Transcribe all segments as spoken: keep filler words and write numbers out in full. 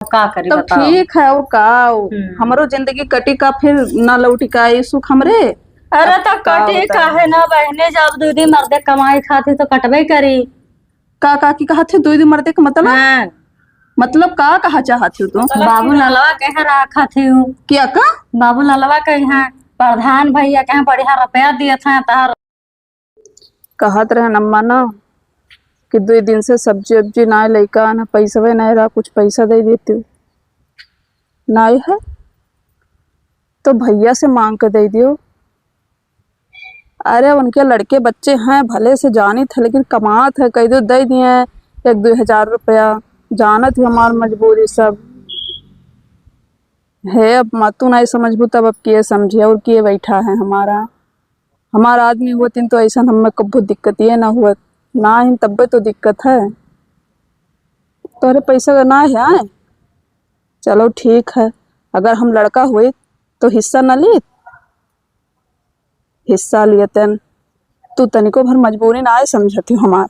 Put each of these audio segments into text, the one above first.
का करी तब बताओ। ठीक है, और का? हम्म। हमरो जिंदगी कटी का, फिर ना लौटी का ई सुख हमरे? अरे अब तो का कटी बताई? काहे ना बहिनी, जब दू दिन मर्दे कमाई खाती तो कटबे करी। का, का की कहत है, दू दिन मर्दे के मतलब? हाँ। मतलब का कहा चाहत हो तू? बाबू ललवा के यहाँ रखत ही हूँ। क्या का? बाबू ललवा के यहाँ प्रधान भैया के यहाँ बढ़िया रुपया दिए थे, तहार कहत रहन अम्मा ना कि दुई दिन से सब्जी उब्जी नाय, लइका ना, पैसवे नाय रहा, कुछ पैसा दे देती। नाय है तो भैया से मांग के दे दियो। अरे उनके लड़के बच्चे हैं, भले से जानित है, लेकिन कमात है, कह दो दे दिए एक दो हजार रुपया। जानत है हमार मजबूरी सब। हे, अब मा तू नाय समझबू तब अब के समझे और के बैठा है हमारा? हमार आदमी होतिन तो ऐसन हमें कब्बो दिक्कत ये ना हुआ, ना ही तब्बे तो दिक्कत है। तोहरे पैसा का ना है, आए? चलो ठीक है, अगर हम लड़का हुए तो हिस्सा न लीत, हिस्सा लियतन। तू तनिको भर मजबूरी ना आए समझत ही हमार।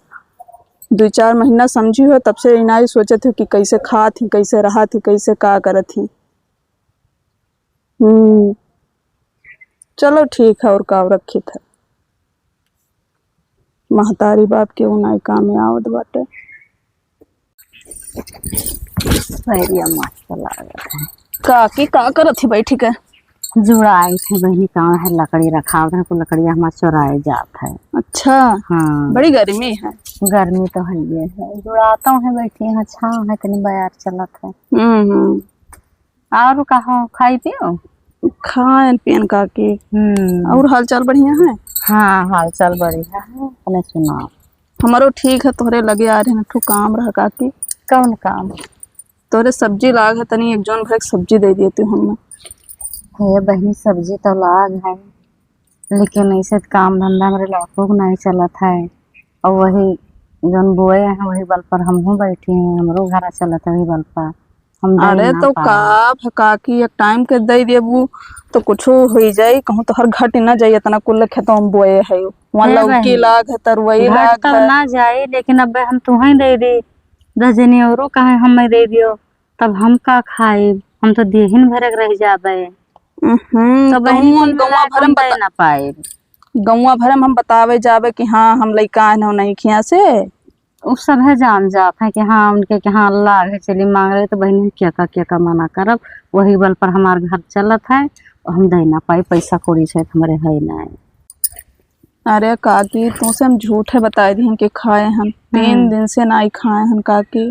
दुई चार महीना समझी हो, तब से इनाई सोचत ही कि कैसे खात ही, कैसे रहत ही, कैसे का करत ही। हम्म, चलो ठीक है, और का रखी था। महतारी बाप के उनाई काम में आवत बाटे। बढ़िया मस्त लागत है। काकी का करत ही बैठी के? जुड़ाई थे बहिनी, कहाँ है लकड़ी रखा, उधर को लकड़िया हमार चोराए जात है। अच्छा। हाँ। बड़ी गर्मी है। गर्मी तो है ये है, जुड़ाता है बैठी है, छाँव है, तनी बयार चलत है। हम्म, हम्म। और कहो, खाई पियो? खाएन पियन काकी। हम्म। और हाल चाल बढ़िया है? हाँ, हाल चाल बढ़िया है, अपने सुनाओ। हमारो ठीक है, तोहरे लगे आ रहे हैं, ठू काम रहा काकी। कौन काम? तोहरे सब्जी लाग है, तनी एक जौन भर सब्जी दे दिए तू हमें। हे बहिनी, सब्जी तो लाग है, लेकिन ऐसे त काम धंधा हमरे लड़कों को नहीं चलत है, और वही जौन बोए हैं वही बल पर हमहू बैठी हैं, हमरो घरा चलत है वही बल पर, हम दे अरे ना तो पाए। का भकाकी एक टाइम के दे देबू तो कुछ हो ही जाई, कहूँ तो हर घट ना जाई, इतना कुल खेतों में बोए है, वहाँ हे लौकी बहिनी, लाग है, तरुई घट लाग तो है। ना जाई, लेकिन अब हम तुहें दे दी, दस जनी औरो कहे हमें दे दियो, तब हम का खाइब? हम तो देहिन भरे के रह जाबे। हम्म, तो बहिनी, कहूँ हम कुल गौवा मिला के भर हम में दे बता-, ना पाइब। गौवा भर में हम बतावे जाबे कि हाँ, हम लइका आए हो नहीं खिया से। उ सभे जान जात है कि हाँ, उनके के हाँ लाग है, चली मांग रहे, तो बहिनी, क्या का, क्या का मना करब, वही बल पर हमार घर चलत है, हम दे ना पाई, पैसा कौड़ी से हमरे है ना। अरे काकी, तुमसे हम झूठे बताए दिहन कि खाए हन, तीन हम्म। दिन से नाई खाए हन काकी।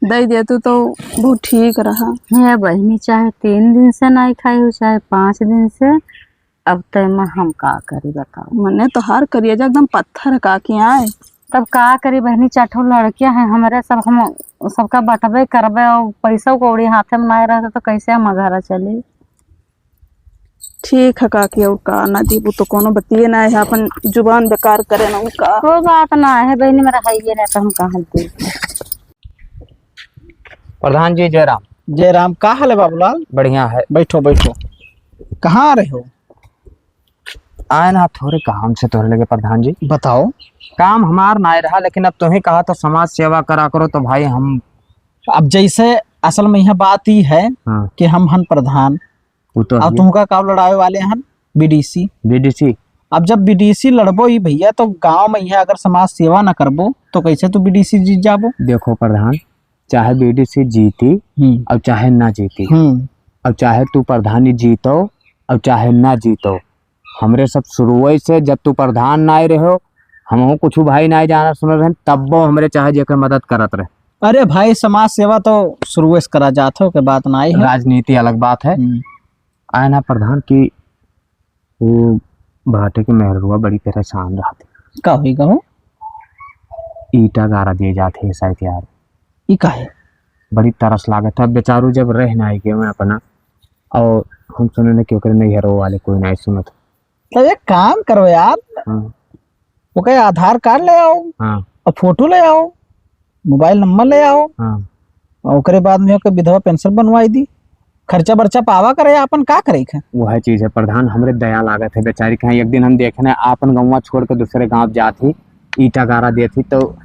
दे देतू तो बहुत ठीक रहा। हे बहिनी, चाहे तीन दिन से नाई खाई हो, चाहे पाँच दिन से, अब तो एमा हम का करी बताओ। मने तोहार करिया एकदम पत्थर का कि आए। तब का करी बहिनी, चार ठो लड़कियां हैं हमरे, सब हम सबका बटबे करबे और पैसा कौड़ी हाथे में नाई रहते तो कैसे हम घरा चली? ठीक है काकी, और का ना दीबू तो कोनो बतिये ना है, अपन जुबान बेकार करे ना का। को बात ना है बहिनी, मेरा है ये ना तो हम कहाँ दे। प्रधान जी, जय राम। जय राम, का हाल है बाबूलाल? बढ़िया है। बैठो, बैठो। कहाँ आ रहे हो? आए ना थोड़े काम से तोहरे लगे प्रधान जी। बताओ। काम हमार ना रहा, लेकिन अब तुहें कहा तो समाज सेवा करा करो तो भाई हम अब जैसे असल में यह बात ई है हाँ। कि हम हन प्रधान, वो तो और है। तुमका का लड़ावे वाले हन बीडीसी। बीडीसी। अब जब बीडीसी लड़बो ही भैया, तो गांव में यह अगर समाज सेवा न करबो, तो कैसे तू बीडीसी जीत जाबो? देखो प्रधान, चाहे बीडीसी जीती हम्म। और चाहे ना जीती, हम्म। और चाहे तू प्रधानी जीतो और चाहे ना जीतो, हमरे सब शुरुए से जब तू प्रधान नाय रहो, हमहू कुछ भाई नाय जाना सुनत रहन, तब्बो हमरे चाहे जेकर मदद करत रहे। अरे भाई, समाज सेवा तो शुरुए से करा जात हो, के बात नाय है। राजनीति अलग बात है। हम्म। आए ना प्रधान की वो भाटे के मेहरुआ बड़ी परेशान रहत है। का हुई कहूँ? ईटा गारा दिए जात है शायद यार। ई काहे? बड़ी तरस लागत है, बेचारू जब रह ना आए के अपना, और हम सुने न कि ओकरे नैहरो वाले कोई नहीं सुनत। तो एक काम करो यार, हाँ। ओके आधार कार्ड ले आओ, हाँ। और फोटो ले आओ, मोबाइल नंबर ले आओ, हाँ। और ओकरे बाद में ओके विधवा पेंशन बनवाई दी। खर्चा बर्चा पावा करे, आपन का करे के? वह चीज है प्रधान, हमरे दया लागत है बेचारी के। एक दिन हम देखे ना, आपन गौवा छोड़ के दूसरे गांव जात ही, ईंटा गारा देत ही, तो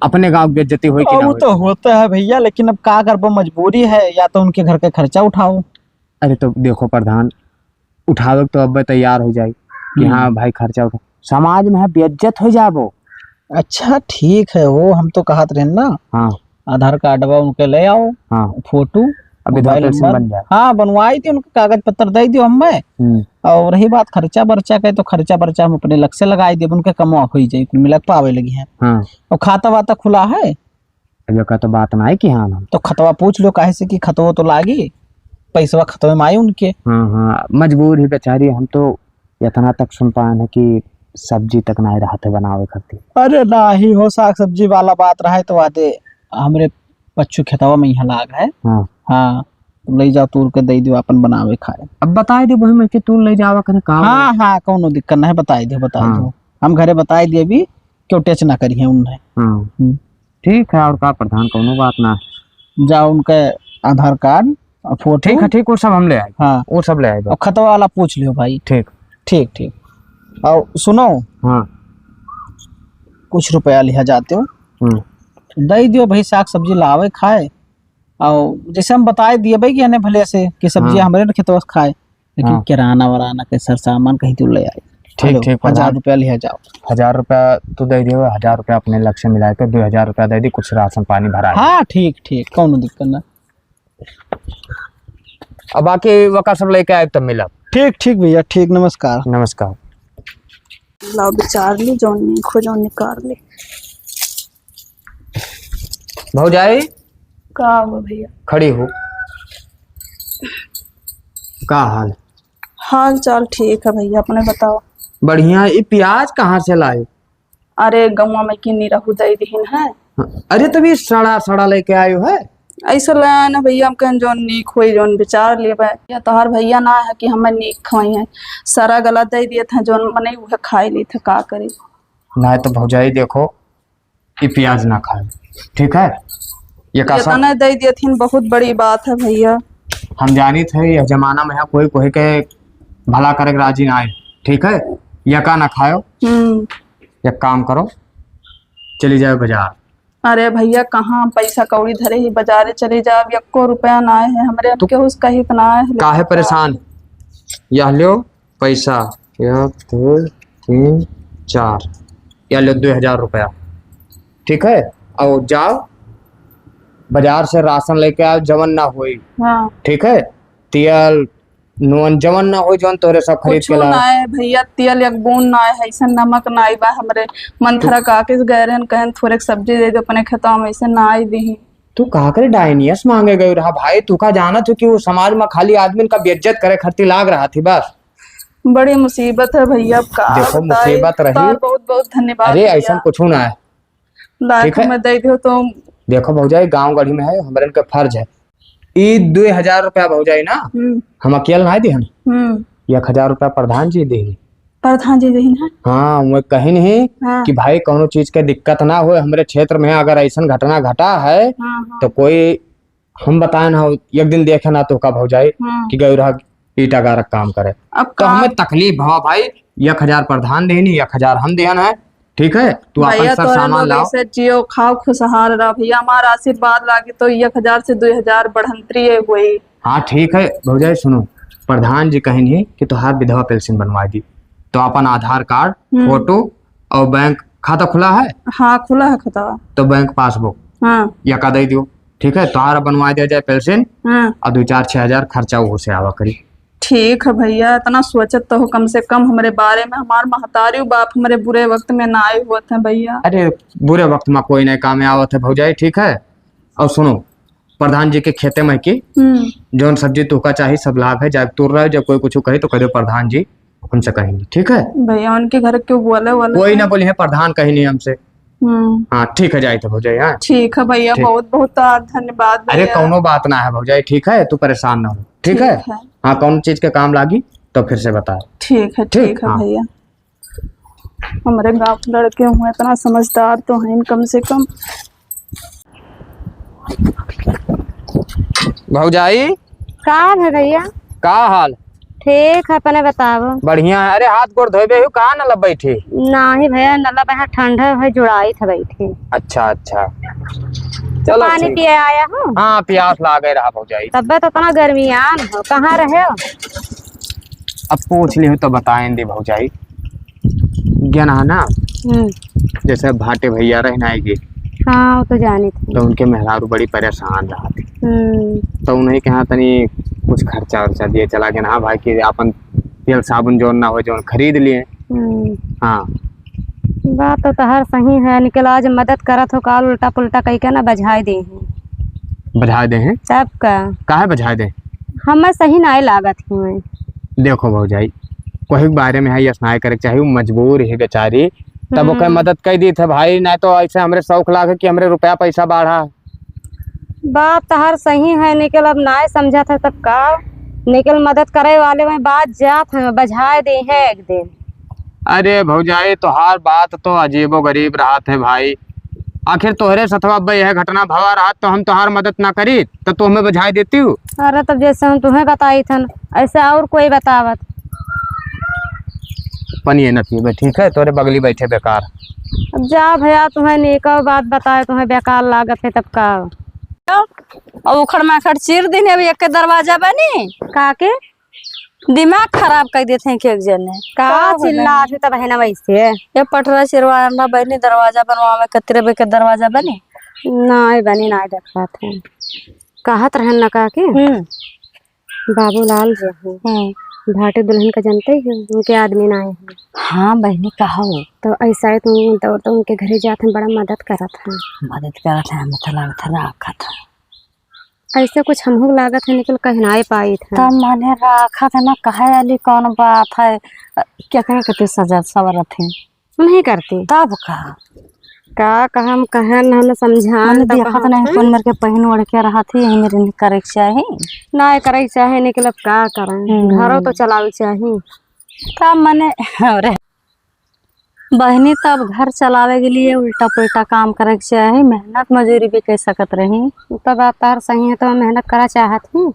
अपने गाँव की बेइज्जती होई कि हाँ, ना वो होई? तो होता है भइया, लेकिन अब का करबो, मजबूरी है, या तो उनके घर के खर्चा उठाओ। अरे तो देखो प्रधान, उठावे के तो अब तैयार हो जाई कि हम्म। हाँ भाई, खर्चा उठा, समाज में है बेइज्जत हो जाबो। अच्छा ठीक है, वो हम तो कहत रहेन ना, हाँ। आधार कार्डवा उनके ले आओ, हाँ। फोटो, अब विधवा मोबाइल पेंशन नंबर। बन जाए। हाँ, बनवाई दियो, उनके कागज पत्र दे दियो हमें। हम्म। और रही बात खर्चा बर्चा के, तो खर्चा बर्चा हम अपने लग से लगाई देब, उनके कमवा होई जाई, कुल मिला के पावे लगी है। हाँ। और खाता वाता खुला है? अब एका तो बात ना है कि हाँ ना। तो खतवा पूछ लो, काहे से कि खतवो तो लागी, पैसवा खतवे में आई उनके। हाँ, हाँ, मजबूर ही बेचारी, हम तो इतना तक सुन पाएन है कि सब्जी तक नाहीं रहत है बनावे खातिर। अरे नाहीं हो, साग सब्जी वाला बात रहे तो आदे हमरे पच्चू खेतवा में यहाँ लाग है। हाँ। हाँ, तो ले जाओ, तूर के दे दियो, अपन बनावे खाए। अब बताई दे वही में कि तूर ले जावा करे का हाँ, हो? हाँ, कौनो दिक्कत नहीं, बताई दे, बताई हाँ। दो। हम घरे बताई दे अभी, क्यों टेच ना करिए उन्हें। हाँ। हम्म। ठीक है, और का प्रधान, कौनो बात ना है। जाओ उनके आधार कार्ड और फोटो। ठीक है, ठीक, वो सब हम ले आए। हाँ। वो सब ले आए बा। और खतवा वाला पूछ लियो भाई। ठीक। ठीक, ठीक। और सुनो। हाँ। कुछ रुपया लिहा जाते हो। हम्म। दे दियो भाई, साग सब्जी लावे खाए। और जैसे हम बताए दिए भाई कि यानी भले से कि सब्जी हाँ। हमरे न खेतवा से खाए। लेकिन हाँ। किराना वराना के सर सामान कहीं तू ले आई। ठीक, हेलो, ठीक, हजार प्रधान। रुपया लिहा जाओ। हजार रुपया तू दे दियो, हजार रुपया अपने लग से मिला के दो हजार रुपया दे दी, कुछ राशन पानी भरा है। हाँ, ठीक, ठीक, कौनो दिक्कत ना। अब बाकी वका सब लेके आए तब मिलब। ठीक, ठीक भइया, ठीक, नमस्कार। नमस्कार। लाओ विचार ली, जौन नीक हो, जौन निकार ली। भौजाई। का हो भइया? खड़ी हो। का हाल? हाल चाल ठीक है भइया, अपने बताओ। बढ़िया। ई प्याज कहाँ से लाए? अरे गौवा में किन्नी रहू दे दिहिन है। अरे तब ई सड़ा सड़ा लेके आयो है? ऐसे ले आए ना भइया, हम कहन जौन नीक होई, जौन विचार लेबे। या तोहार भइया ना है कि हमें नीक खवाई है, सड़ा गला दे दिए थे, जौन मने उहे खाई ली थे, का करी? ना तो भौजाई देखो, ई प्याज ना खाए, ठीक है? ये का ये सब तने दे दिए थिन, बहुत बड़ी बात है भइया। हम जानी थे यह जमाना में है कोई कोई के भला करे के राजी ना आए, ठीक है? ये का ना खायो। हम्म। एक काम करो, चली जाओ बाजार। अरे भइया, कहाँ हम पैसा कौड़ी धरे ही, बाजारे चली जाब, एको रुपया ना आए है हमरे, हम तो केहू से कही तो ना आए है, लेकिन काहे परेशान? यह लो पैसा, एक, दो, तीन, चार, यह लो दो हजार रुपया, ठीक है? और जाओ बाजार से राशन लेके आओ, जवन ना होई, हाँ। ठीक है? तेल, नून, जवन ना होई, जवन तोहरे सब खरीद के कुछू लाओ। ना है भइया, तेल एक बूंद ना है, ऐसन नमक ना बा हमरे। मंथरा तू काके से गए रहन, कहन थोड़े सब्जी दे दे अपने खेतवा में, ऐसे ना आई दीही। तू का करे डायनियस मांगे गयो रहा भाई? तू का जानत हो कि वो समाज में खाली आदमी का बेइज्जत करे खातिर लाग रहा थी बस। बड़ी मुसीबत है भइया, अब का देखो, बताई। मुसीबत रही। तार बहुत बहुत धन्यवाद अरे, भइया। ऐसन कुछू ना है। लाख ठीक है? में दे दियो तो। देखो भौजाई, गाँव गढ़ी में है, हमरन के फर्ज है। ई दो हजार रुपया भौजाई ना, हम्म। हम अकेल ना दिहन। हम्म। एक हजार रुपया प्रधान जी दिही। प्रधान जी दिही ना? हाँ, वो कही नहीं हाँ। कि भाई कौनो चीज के दिक्कत ना होए, हमरे क्षेत्र में अगर ऐसन घटना घटा है, हाँ, हाँ। तो कोई हम बताए ना, एक दिन देखे ना तो का भौजाई हाँ। कि गौरा ईटा गारक काम करे। अब तो का? हमें तकलीफ भवा भाई, एक हजार प्रधान देनी, एक हजार हम देन है, ठीक है? तू अपन भैया, सब तोरे सामान लोग लाओ। ऐसे जियो, खाओ, खुशहाल रहो भैया। हमारा आशीर्वाद लागी तो एक हजार से दो हजार बढ़ंतरी होई। हाँ, ठीक है भौजाई, सुनो, प्रधान जी कहिन ही कि तोहार विधवा पेंशन बनवा दी, तो अपन आधार कार्ड, हम्म। फोटो और बैंक खाता खुला है? हाँ, खुला है खाता। तो बैंक पासबुक हाँ। या का दे दियो, ठीक है? तोहार बनवा दिया जाए पेंशन हाँ। और दो चार छह हजार खर्चा वो से आवा करी। ठीक है भैया, इतना सोचत तो हो कम से कम हमरे बारे में। हमार महतारी बाप हमरे बुरे वक्त में ना आए होत हैं भैया। अरे, बुरे वक्त में कोई नहीं काम में आवत है भौजाई, ठीक है? और सुनो, प्रधान जी के खेते में की हम्म। जौन सब्जी तुका चाही सब लाभ है, जब तोड़ रहे हो, जब कोई कुछ कही तो कह दो प्रधान जी हमसे कहेंगे, ठीक है? भैया उनके घर क्यों बोले वाले कोई हैं? ना बोली है, प्रधान कही नहीं हमसे। हम्म। हाँ, ठीक है, जाए तो भौजाई, हाँ। ठीक है भैया, ठीक। बहुत बहुत धन्यवाद अरे, भैया। कौनो बात ना है भौजाई, ठीक है, तू परेशान ना हो, ठीक ठीक है? है। हाँ, कौन चीज के काम लागी तो फिर से बताओ। ठीक है, ठीक? ठीक है हाँ। भैया, हमारे गाँव के लड़के हुए इतना समझदार तो हैं कम से कम। भौजाई, का हाल है भैया? का हाल? ठीक है, अपने बताओ। बढ़िया है। अरे, हाथ गोड़ धोइबे हु, कहाँ नल बैठी? नाही भैया, नल बहा ठंडा है, जुड़ाई था बैठी। अच्छा, अच्छा। चलो, पानी ठीक। पिए आया हो? हाँ, प्यास लागे रहा भौजाई। तब तो इतना गर्मियान हो, कहाँ रहे हो? अब पूछ लिहु तो बताएं दे भौजाई। ज्ञान है ना? हम्म। जैसे भाटे भैया रहना आएगी। हाँ, वो तो जानी थी। तो उनके मेहरारू बड़ी परेशान रहा थी। हम्म। तो उन्हें कहा तनी कुछ खर्चा उर्चा दिए चला गया ना, हाँ भाई, कि अपन तेल साबुन जौन ना हो, जौन खरीद लिए। हम्म। हाँ। बात तो तहार सही है, निकल आज मदद करत हो, काल उल्टा पुल्टा कई के ना बझाए दे हैं। बझाए दे हैं? तब का? काहे बझाए दे? हमें सही नाय लागत हुए। देखो भौजाई, कोई के बारे में है यस नाय करे के चाही, उ मजबूर है बेचारी, तब ओकर हम्म। मदद कर दी थे भाई, नाय तो ऐसे हमरे शौक लागे कि हमरे रुपया पैसा बढ़ा। बात तहार सही है, निकल अब नाय समझत है तब का? निकल मदद करे वाले में बात जात है, बझाए दे हैं एक दिन। अरे भौजाई, तोहार बात तो अजीबो गरीब रहत है भाई। आखिर तोहरे सथवा अब्बे यह घटना भवा रहत तो हम तोहार मदद ना करीत, तो तू हमें बझाए देती हूँ। अरे तब जैसे हम तुम्हें बताई थन, ऐसे और कोई बतावत। पनिये न पीबे, ठीक है, तोरे बगली बैठे बेकार। अब जा भैया, तुम्हें नेका बात बताए, तुम्हें बेकार लागत है तब का? और उखड़ माखड़ चीर दिन अभी एक दरवाजा बनी। का के? दिमाग खराब कर देते हैं कि एक जने। का का हो चिल्लात गए? है तब है ना वैसे? ये पटरा चिरवाना बनी, दरवाजा बनवावे कतरे बे के दरवाजा बनी? नाय बनी, नाय देखत है। कहत रहन ना का के? हम्म। बाबूलाल जो है, हम्म। भाटे दुल्हन का जानते ही हो, उनके आदमी ना आए हैं। हाँ बहनी, कहो। तो ऐसा है, तुम तो, तो उनके घरे जात हैं, बड़ा मदद करत हैं। मदद करत हैं, मतलब, मतलब राखत हैं। ऐसे कुछ हमहू लागत है, निकल कह नाय पाइत है। तब मने राखत है ना, कहे वाली कौन बात है? केकरे कते सजा सवरत है? नहीं करती। तब का? का कहम, कहन, हम समझान, मने तब देखत कहत नहीं, है। कौन मेरे के पहिन ओढ़ के रहत है, यही मेरे नहीं करे के चाही। नाय करे के चाही, निकल अब का करम? हम्म। घरो तो चलावे के चाही। तब मने, अरे। बहिनी, तब घर चलावे के लिए उल्टा पुल्टा काम करे के चाही, मेहनत मजूरी भी कर सकत रही। उ तो बात तार सही है, तो मेहनत करा चाहत ही।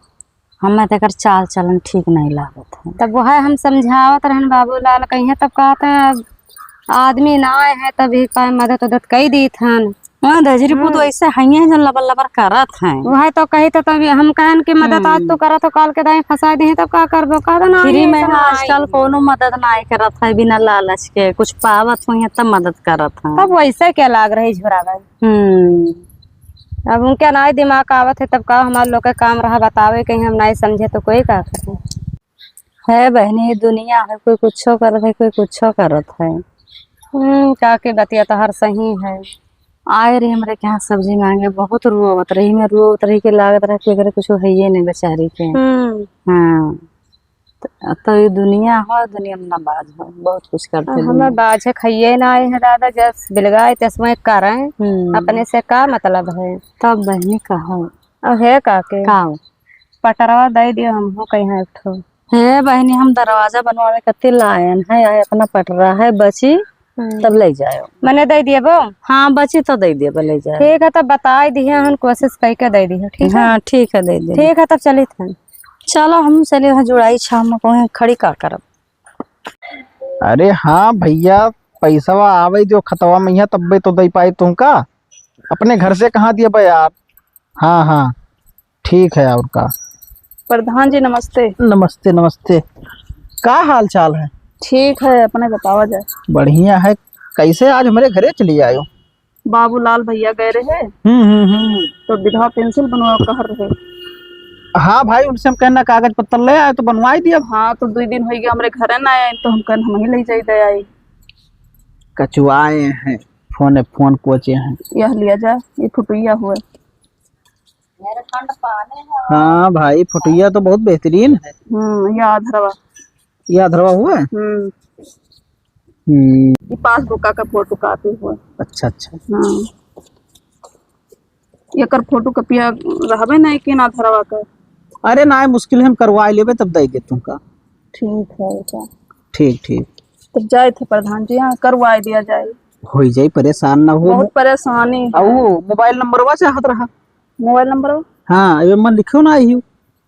हमें तो एकर चाल चलन ठीक नहीं लागत है। तब वह हम समझावत रहन बाबूलाल, कहिए तब कहत हैं, अब आदमी ना आए हैं, तब ही का मदद उदद कई दी थन। हाँ, दजरी पूत हाँ। वैसे हइये जन लबर लबर करत हैं। वह तो कही तो तब हम कहन कि मदद आज हम्म। तो करत हो, काल के दाई फंसा दी, तब का करबो? कह दो ना, फ्री ये में सब ना आजकल आई। कोनो मदद ना करत है बिना लालच के, कुछ पावत हुई है तब मदद करत हैं। तब वैसे क्या लाग रही झुरावे? हम्म। अब उनके ना दिमाग आवत है, तब का हमार लोग के काम रहा बतावे, कहीं हम ना समझे तो कोई का करे? है बहनी, ये दुनिया है, कोई कुछो करत है, कोई कुछो करत है। हम्म, का के बतिया तो हर सही है। आए रही हमरे के यहाँ सब्जी मांगे, बहुत रोवत रही, मैं रोवत रही कि लागत रहा कि एकरे कुछो हइये नहीं बेचारी के। हम्म। हाँ। त-, तो ये दुनिया हो, दुनिया में ना बाज हो, बहुत कुछ करते आ, हमें दुनिया। बाज है, खाइए ना आए हैं दादा, जस बिलगाए तस में करें, हम्म। अपने से का मतलब है? तब बहनी कहो। अब है का के? का? पटरवा दे दियो, हमहू कहीं एक ठो। हे बहिनी, हम दरवाजा बनवावे खातिर लायन है, आए अपना पटरा है, बची हम्म। तब ले जायो। मने दे दिए बो? हाँ, बची तो दे दिए, ले जायो। ठीक है, तब बताई दिए, हम कोशिश करके दे दिए, ठीक है? हाँ, ठीक है, दे दिए। ठीक है, तब चलित है। चलो, हम चले हैं जुड़ाई छाम में, कहीं खड़ी का करब। अरे हाँ भैया, पैसवा आवे जो खतवा में, यहाँ तब्बे तो दे पाई तुमका। अपने घर से कहाँ दिए बे यार? हाँ, हाँ, ठीक है, और का? प्रधान जी, नमस्ते। नमस्ते, नमस्ते। का हाल चाल है? ठीक है, अपने बतावा जाए। बढ़िया है। कैसे आज हमरे घरे चली आयो? बाबूलाल भैया गए रहे, हम्म, हम्म, हम्म। तो विधवा पेंसिल बनवा कह रहे। हाँ भाई, उनसे हम कहना कागज पत्तर ले आए तो बनवाई दिया। हाँ, तो दो दिन हो गया हमरे घरे ना आए, तो हम कहना हम ही ले जाई दे आई। कचुआए हैं, फोन फोन कोचे हैं। यह लिया जा, ये फुटुइया हुए। हाँ भाई, फुटुइया तो बहुत बेहतरीन है। हम्म, या अधरवा। या अधरवा हुआ? हम्म। हम्म। ये पासबुक का, का फोटो कॉपी हुआ। अच्छा, अच्छा। हाँ। एकर फोटो कॉपिया रहबे नहीं कि ना अधरवा का? अरे ना, मुश्किल है, हम करवा लेबे तब दे दे तुमका। ठीक है, अच्छा। ठीक, ठीक। तब जाए थे प्रधान जी, हाँ, करवा दिया जाए। होई जाई, परेशान ना हो। बहुत परेशानी है। आ वो मोबाइल नंबरवा चाहत रहा। मोबाइल नंबरवा? हाँ, ये मन लिखो ना आई।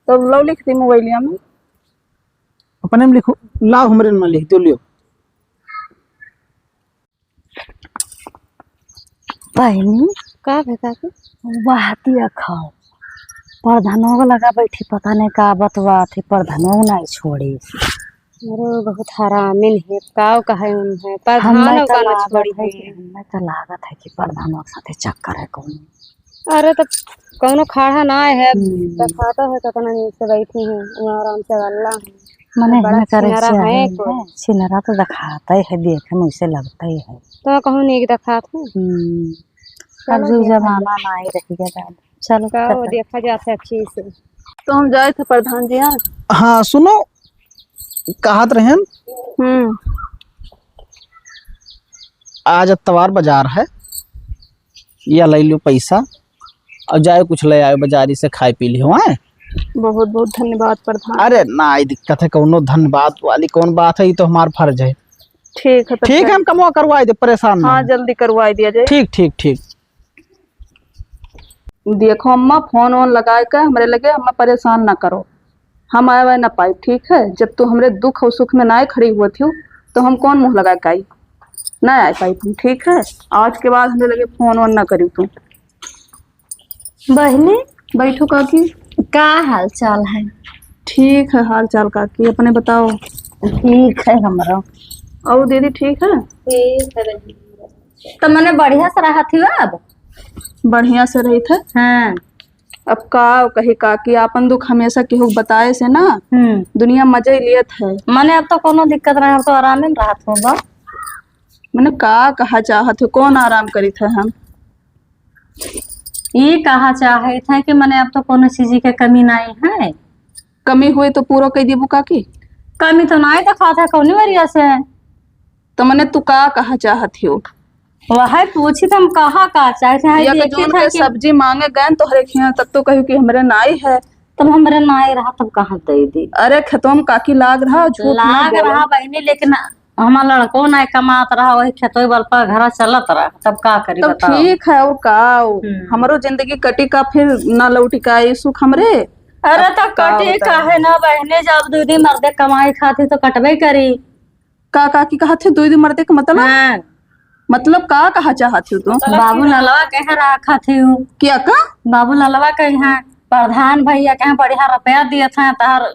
तो लो लिख दी मोबाइलिया में। अपने में लिखो, लाओ, हमरे में लिख दो, लियो। बहिनी, का भे काकी? वाह, दिया खाओ। प्रधानो के लगा बैठी, पता नहीं का बतवा थी, प्रधानो नहीं छोड़ी। अरे, बहुत हरामिन है, का कहे उन है, हम प्रधानो नहीं का ना लागत छोड़ी है है। कि, हम नहीं तो लागत है कि प्रधानो के साथे चक्कर है कौन। अरे, तो कौनो खड़ा ना है, हम्म। देखाता है कितना नीक से बैठी है, वहाँ आराम से गल्ला है। मने बड़ा हमें करे छिनरा से है है, कोई। छिनरा तो देखाता ही है, देखे में उसे लगता ही है। तो कहूँ नीक देखात है। हम्म। चलो अब जो देखा जमाना जाए। ना ही रह गया दादा। चलो, का वो चलो। देखा जाता है अच्छे से। तो हम जाए थे प्रधान जी यहाँ। हाँ, सुनो, कहत रहन। हम्म। आज अतवार बाजार है, या ले लियो पैसा और जाए कुछ ले आयो बाजारी से, खाए पी लियो, हैं? बहुत बहुत धन्यवाद प्रधान। अरे ना, ई दिक्कत है, कौनो धन्यवाद वाली कौन बात है, ये तो हमार फर्ज है। ठीक है, तो ठीक है, फिर हम कमवा करवाए दे, परेशान ना हाँ, हो। जल्दी करवाए दिया जाए। ठीक, ठीक, ठीक। देखो अम्मा, फोन वोन लगाए के हमरे लगे अम्मा परेशान ना करो, हम आए वाए ना पाई, ठीक है? जब तू हमरे दुख और सुख में ना खड़ी हुआ थी, तो हम कौन मुंह लगा के आई? ना आए पाई तुम, ठीक है? आज के बाद हमरे लगे फोन वोन ना करी तू। बहिनी, बैठो काकी। का हाल चाल है? ठीक है हाल चाल काकी, अपने बताओ। ठीक है हमरो। और दीदी ठीक है? ठीक है दीदी। तो मने बढ़िया से रहत ही अब? बढ़िया से रही थे। हाँ। अब का कही काकी, आपन दुख हमेशा केहू के बताए से ना, हम्म। दुनिया मजे लियत है। मने अब तो कोनो दिक्कत नहीं, अब तो आराम में रहत होगा। मने का कहा चाहत हो, कौन आराम करी थे हम? ये कहा चाहत है कि मने अब तो कोनो चीज के कमी नहीं है। कमी हुई तो पूरा कह देबू काकी। कमी तो नहीं दिखात है कौनी वरिया से। तो मने तू का कहा चाहत हो? वह पूछी तो हम कहा का चाहत है, या कि देखे जोन था के कि सब्जी मांगे गए तोहरे खिया, तब तो कहू कि हमरे नाई है। तब हमरे नाई रहा, तब कहाँ दे दी? अरे खेतों में काकी लाग रहा, झूठ ना लाग बोलो। रहा बहिनी, लेकिन हमार लड़को नाई कमात रहा, वही खेतों बल पर घरा चलत रहा, तब का करी तब बताओ? ठीक है, और का? हम्म। हमरो जिंदगी कटी का, फिर ना लौटी का ये सुख हमरे? अरे अब तो का कटी बताओ? काहे ना बहिनी, जब दीदी मर्दे कमाई खाती तो कटबे करी। का काकी कहत है, दुई दिन मरते के मतलब? हाँ। मतलब का कहा चाहत हो तू? बाबू ललवा कहे रखत हो। क्या का? बाबू ललवा कहे हैं, प्रधान भैया कहे बढ़िया रुपया दिए थे, तार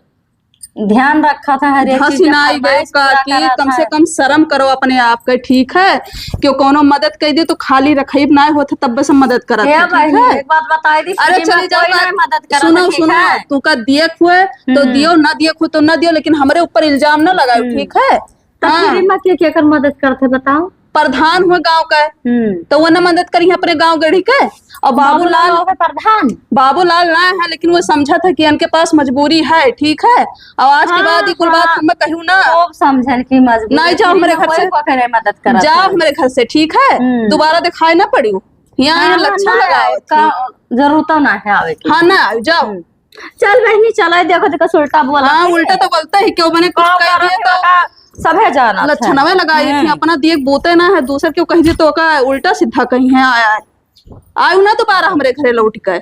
ध्यान रखत है, हर एक चीज के धसी नाई गए फरमाइश पूरा काकी, करत कम से है। कम शर्म करो अपने आप के, ठीक है? क्यों कोनो मदद कर दे तो खाली रखई ना होत, तब बस मदद करत ए है, ठीक बहिनी, है? एक बात बताई दी, अरे फ्री में चली जाओ कोई ना, नहीं मदद करत सुनो, है, ठीक सुनो, है? तू का दिए हुए तो हम्म। दियो, ना दिए हुए तो ना दियो, लेकिन हमरे ऊपर इल्जाम ना लगाओ, हम्म। ठीक है? तो हाँ। फ्री में के, के कर मदद करते बताओ? प्रधान हुए गांव का, हम्म। तो वो ना मदद करी अपने गांव गढ़ी के। और बाबूलाल बाबूलाल, हो गए प्रधान। बाबूलाल ना है, लेकिन वो समझा था कि इनके पास मजबूरी है, ठीक है? और आज के हाँ, बाद ये कुल बात हाँ। मैं कहूँ ना। खूब समझन की मजबूरी, नहीं, जाओ फ्री हमरे में घर कोई से। को करे मदद करत जाओ है। हमरे घर से, ठीक है? हम्म। दोबारा दिखाई ना पड़ियो। यहाँ हाँ, यहाँ हाँ, लक्षण ना लगाओ आवे का थी। जरूरत ना है आवे की। हाँ, ना आवे, जाओ। हम्म। चल बहिनी, चला, देखो, देखो, उल्टा बोला हाँ, है। उल्टा तो बोलता है, क्यों मैंने कुछ गाँव कह का दिया तो रखा, सभे जानत है। लक्षणवे लगाई थी, हम्म। अपना दिए बोते ना है, दूसर क्यों कह दिए तो ओका उल्टा सीधा कहीं है, आया है। आयु ना दोबारा हमरे घरे लौट के।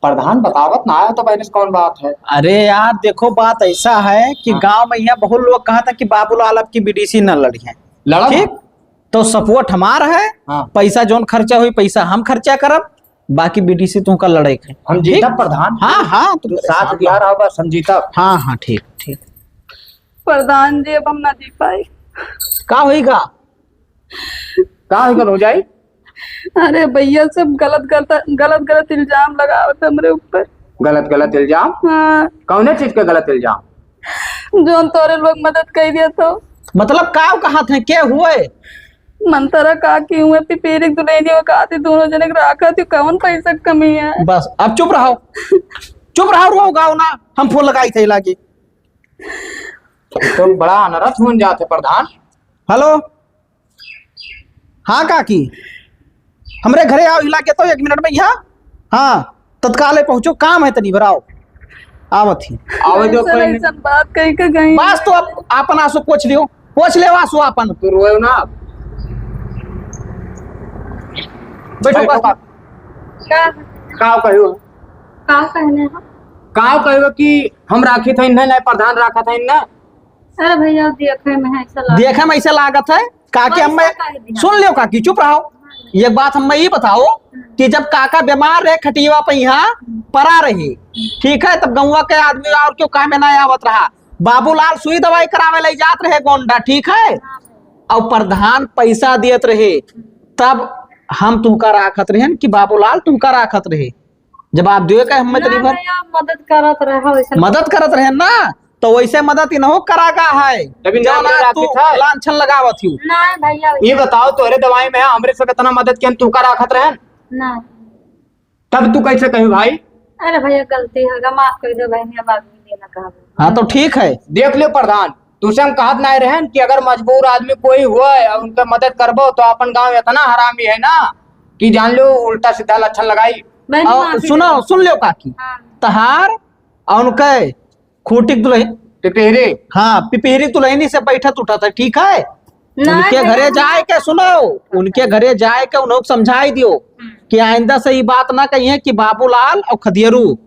प्रधान बतावत ना आया तो बहन, कौन बात है? अरे यार, देखो, बात ऐसा है कि हाँ। गांव में यहाँ बहुत लोग कहा था कि बाबूलाल अब की बीडीसी न लड़ी है। लड़ा ठीक? था? तो सपोर्ट हमार है, हाँ। पैसा जोन खर्चा हुई, पैसा हम खर्चा करब, बाकी बीडीसी तुमका लड़े के। हम जीतब ठीक? प्रधान। हाँ, हाँ, तुम तू साथ परेशान दिया मत। रहा बस, हम जीतब। हाँ, हाँ, ठीक, ठीक। प्रधान जी, अब हम ना जी पाए। का होइगा? का होइगा भौजाई? अरे भैया, सब गलत, गलत, गलत, गलत इल्जाम लगावत हमरे ऊपर। गलत, गलत इल्जाम? हाँ। कौने चीज के गलत इल्जाम? जोन तोरे लोग मदद कर दिया तो। मतलब का कहत है, के हुए? मंतरा काकी हुए, पिपीरी दुल्हनिया काती, दोनों जने के राखा थी, कौन पैसा के कमी है? बस, अब चुप रहो। चुप रहो, रो गाओ ना, हम फोन लगाई थे लागी। तो बड़ा अनरथ हुन जात है प्रधान। हेलो, हाँ काकी, हमरे घरे आओ, हिला के तो एक मिनट में यहाँ। हाँ, तत्काल पहुँचो, काम है तनी भर, आओ। आवत ही। आवे जो ऐसन, कोई नहीं। ऐसन बात कही के गई। बस तो आप, आपन आंसू पोंछ लियो, पोंछ ले आंसू आपन। तू रोए ना। बैठो, बैठो। बस। का? का कहियो? का कहने हो? का कहियो कि हम राखी थे इन्हें, नहीं प्रधान राखा था इन्हें, अरे भैया, देखे में ऐसा लागत देखे में ऐसा लागत है। काकी, वही हमें सब कह दिया। सुन लियो काकी, चुप रहो। एक बात हमें ये बताओ कि जब काका बीमार रहे, खटिया पे यहाँ परा रहे, ठीक है, तब गौवा के आदमी और क्यों काम में ना आवत रहा, बाबूलाल सुई दवाई करावे ले जात रहे गोंडा, ठीक है, और प्रधान पैसा दियत रहे, तब हम तुहका राखत रहेन कि बाबूलाल तुहका राखत रहे। जब आप दियो का हमें ना तनी भर भैया, मदद करत रहे, वैसे मदद करत रहे ना, तो वैसे मदद इनहो करा का है। तब इनहो जौन आज तू राखी था। लांछन लगावत ही। ना भैया, ये वैसे बताओ, तोहरे दवाई में हमरे सब इतना मदद किया, तू का राखत रहन? ना। तब तू कैसे कही भाई? अरे भैया, गलती हो गया, माफ कर दो भाई, मैं अब आगे देना कहा। हाँ, तो ठीक है। देख लियो प्रधान, तुसे हम कहत नाहीं रहन कि अगर मजबूर आदमी कोई हुआ है और उनका मदद करबो तो अपन गांव इतना हरामी है ना कि जान लो उल्टा सीधा लक्षण लगाई। मैंने और माफी सुनो, दे दी। सुन लो काकी, हाँ। तहार और उनके खूंटी के दुल्हन पिपहिरी। हाँ, पिपहिरी दुल्हनी से बैठत उठत है, ठीक है? ना, उनके नहीं, घरे नहीं। जाए के सुनो, उनके घरे जाए के उन्हों समझाई दियो हम्म। कि आइंदा से ये बात ना कहिए कि बाबूलाल और खदियरू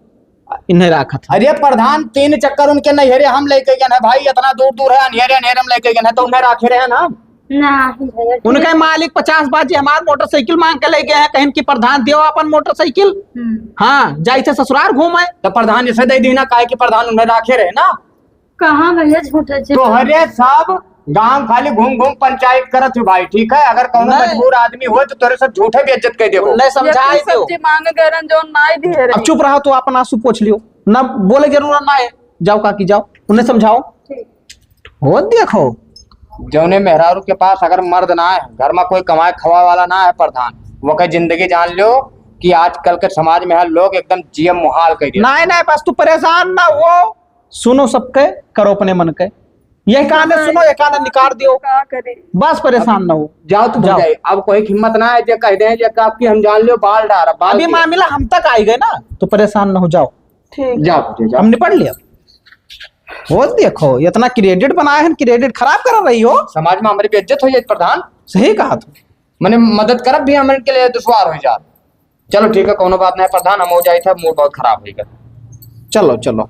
इन्हें राखत है। अरे प्रधान, तीन चक्कर उनके नैहरे हम लेके गए हैं भाई, इतना दूर दूर है, अनहेरे अनहेरे हम लेके गए हैं, तो उन्हें राखे रहे ना हम। ना, भैया, ठीक। उनके मालिक पचास बार जी हमार मोटरसाइकिल मांग के ले गए हैं, कहेन कि प्रधान दियो अपन मोटरसाइकिल। हम्म। हाँ, जाइसे ससुराल घूमे। तो प्रधान इसे दे दी ना, काहे कि प्रधान उन्हें राखे रहे ना। कहाँ भैया, झूठे झूठे। तोहरे सब गांव खाली घूम घूम पंचायत करत हो भाई, ठीक है? अगर कौनो नहीं। मजबूर आदमी हो तो तोरे सब झूठे बेइज्जत कर देबो। उन्हें समझाई ये दो। सब्जी मांग गए रहन, जौन नाई दिए रहे। अब चुप रहो, तू अपन आंसू पोंछ लियो, ना बोले जरूरत ना है। जाओ काकी, जाओ, उन्हें समझाओ। ठीक। हो देखो, जौने मेहरारू के पास अगर मर्द ना है, घर में कोई कमाए खवा वाला ना है प्रधान, वो के जिंदगी जान लो कि आजकल के समाज में हर लोग एकदम जियम मुहाल कर दिया। नहीं, नहीं, बस तू परेशान ना हो, सुनो सबके, करो अपने मन के। ये काने हाँ, सुनो, ये काने निकाल दियो। का करे? बस परेशान ना हो। जाओ तू जाओ। जाए। अब कोई हिम्मत ना है, जे कह दे जे आपकी हम जान लियो, बाल डार, बाल अभी दियो। मामला हम तक आई गए ना, तो परेशान ना हो, जाओ। ठीक। जाओ, जाओ, जाओ। हम निपट लिया। हो देखो, इतना credit बनाए हैं, credit खराब कर रही हो। समाज में हमारी बेइज्जत हो जाए प्रधान। सही कहा तू। मैंने मदद करब भी हमन के लिए दुश्वार हो जात। चलो ठीक है, कोनो बात नहीं प्रधान, हम हो जाए थे, mood बहुत खराब हो गया। चलो, चलो।